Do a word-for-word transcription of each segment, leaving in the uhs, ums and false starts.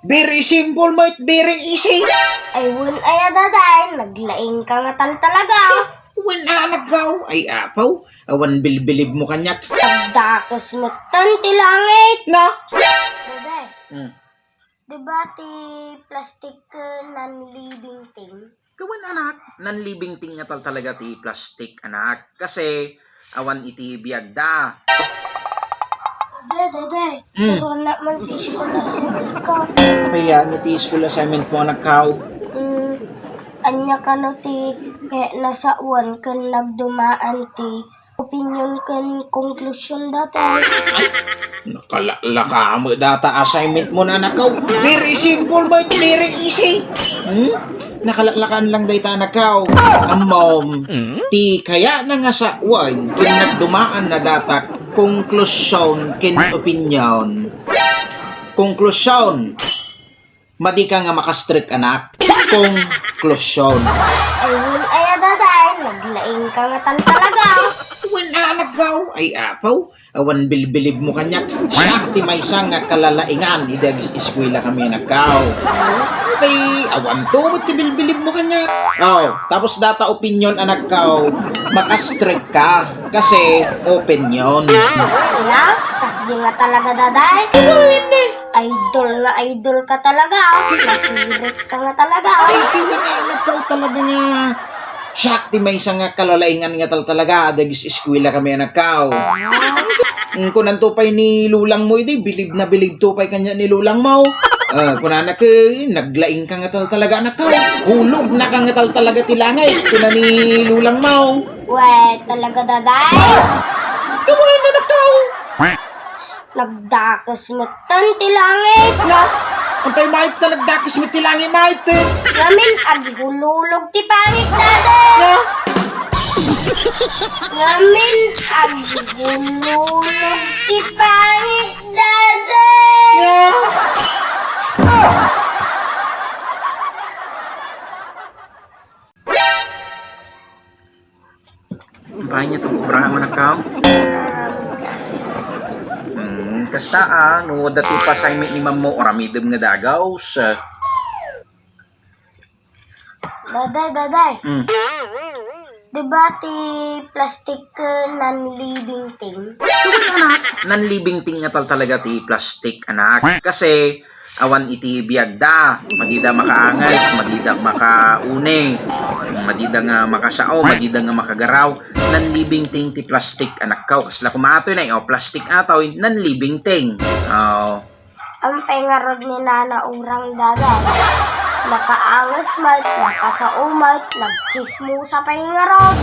Very simple met, very easy. Ay, wen aya, Daday, naglaing ka nga tal talaga. Wen, anakkaw. Ay, apaw, awan bilbilib mo kaniak. Agdakes met tan ti langit. Na? Daday, Hmm. Di ba ti plastic ken non-living thing? Wen, anak, non-living thing nga tal talaga ti plastic, anak. Kasi awan iti biagda. Dede, dede. Hmm. Pero anak man ti school assignment ko. Kaya nga ti school assignment mo, anakkaw? Hmm. Ania kano ti kaya nasawan ken nagdumaan ti opinion ken konklusion data? Ay, nakalaklaka met data assignment mo, anakkaw. Very simple met, very easy. Hmm? Nakalaklakan lang dayta, anakkaw. Ammom, ti kayatna nga sawan ken nagdumaan na data konklusion ken opinion. Konklusion. Madi ka nga makastrek, anak. Konklusion. Ay, wen aya, Daday, naglaing ka nga tan talaga. Wen, anakkaw. Ay, apaw, awan bilbilib mo kaniak. Siak ti maysa nga kalalaingan idi agis-eskuela kami, anakkaw. Ay, awan to met ti bilbilib mo kaniak. Oh, tapos data opinion, anakkaw. Makastrek ka kasi opinion. Aya, kasdi nga talaga, Daday. Idol nga idol ka talaga, ah. Nasirit ka nga talaga, ah. Ay, ti wen, anakkaw, talaga nga. Siak ti maysa nga kalalaingan nga tal talaga, idi agis-eskuela kami, anakkaw. Mm, kunanto pay ni lulang mo idi, bilib na bilib to pay kaniak ni lulang mo. Ah, kunana ket, naglaing ka nga tal talaga, anakkaw. Hulog na ka nga tal talaga ti langit, kuna ni lulang mo. Wen, talaga, Daday? Kabayan, anakkaw. Nagdakes met tan ti langit. Na? Antay maipta nagdakes met ti langit, maipta? Ngamin aghululog ti pangit, Daday. Na? Ngamin aghululog ti pangit, Daday. Na? Bayan niya to, obra nga manakaw. Hmm, kasta, ah, no, dati pa assignment ni ma'am mo, aramidem nga dagaws. Daday, daday. Hmm. Di ba ti plastic, eh, non-living thing? Anak, non-living thing nga tal talaga ti plastic, anak. Kasi, awan iti biagda, madida makaanges, madida makauni, madida nga makasao, madida nga makagaraw. Non-living thing ti plastic, anakkaw. Kasla koma atoy na, o, plastic atoy, non-living thing. O. Ampay ngarud ni Nana Urang, daday. Makaanges met, makasao met, nagtsismosa pay ngarud.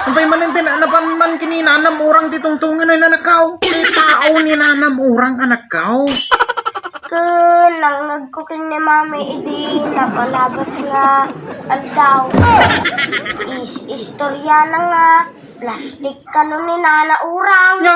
Ampay manen ti na-, napan man ken ni Nanam Urang ti tungtungin, anakkaw. Ti tao ni Nanam Urang, anakkaw. Ken nangngegko ken ni Mami idi napalabas nga aldaw. Is-, istoriana nga plastic kano ni Nana Urang. Nya.